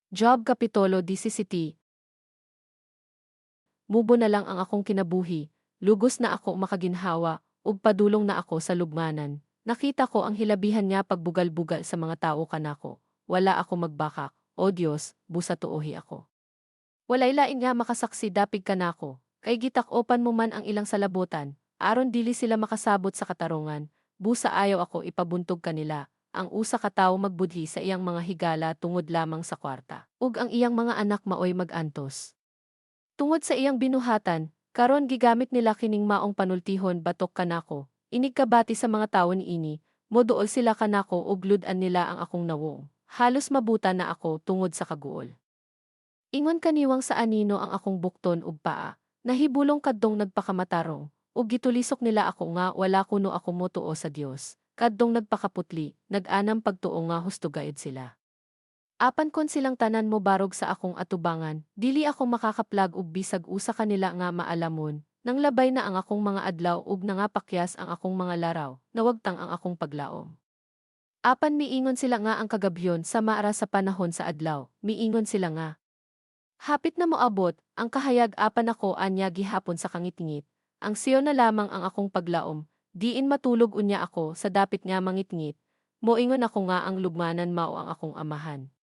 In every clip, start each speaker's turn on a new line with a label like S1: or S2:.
S1: Job Kapitulo 17. Mubo na lang ang akong kinabuhi, lugos na ako makaginhawa, ug padulong na ako sa lubnganan. Nakita ko ang hilabihan nga pagbugal-bugal sa mga tawo kanako. Wala ako magbakak, O Dios, busa tuohi ako. Walay lain nga makasaksi dapig kanako, kay gitak-opan mo man ang ilang salabotan, aron dili sila makasabot sa katarongan, busa ayaw ako ipabuntog kanila. Ang usa ka tawo magbudhi sa iyang mga higala tungod lamang sa kwarta, ug ang iyang mga anak maoy mag-antos. Tungod sa iyang binuhatan, karon gigamit nila kining maong panultihon batok kanako, inigkabati sa mga tawo niini, moduol sila kanako ug lud-an nila ang akong nawong. Halos mabuta na ako tungod sa kaguol. Ingon kaniwang sa anino ang akong bukton ug paa, nahibulong kadtong nagpakamatarong, ug gitulisok nila ako nga wala kuno ako motuo sa Dios. Kadtong nagpakaputli, nag-anam pagtuo nga husto gayud sila. Apan kon silang tanan mobarog sa akong atubangan, dili ako makakaplag og bisag usa kanila nga maalamon, nanglabay na ang akong mga adlaw ug nangapakyas ang akong mga laraw, nawagtang ang akong paglaom. Apan miingon sila nga ang kagabhion sama ra sa panahon sa adlaw, miingon sila nga, "Hapit na moabot ang kahayag," apan ako anya gihapon sa kangitngit, ang Sion na lamang ang akong paglaom, diin matulog unya ako sa dapit nga mangitngit, moingon ako nga ang lubnganan mao ang akong amahan.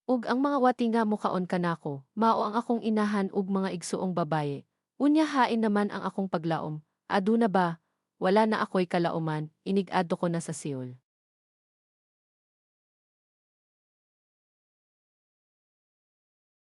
S1: Ug ang mga wati nga mokaon kanako, mao ang akong inahan ug mga igsuong babaye. Unya hain naman ang akong paglaom? Aduna ba? Wala na ako'y kalauman, inig-adto ko na sa Seol.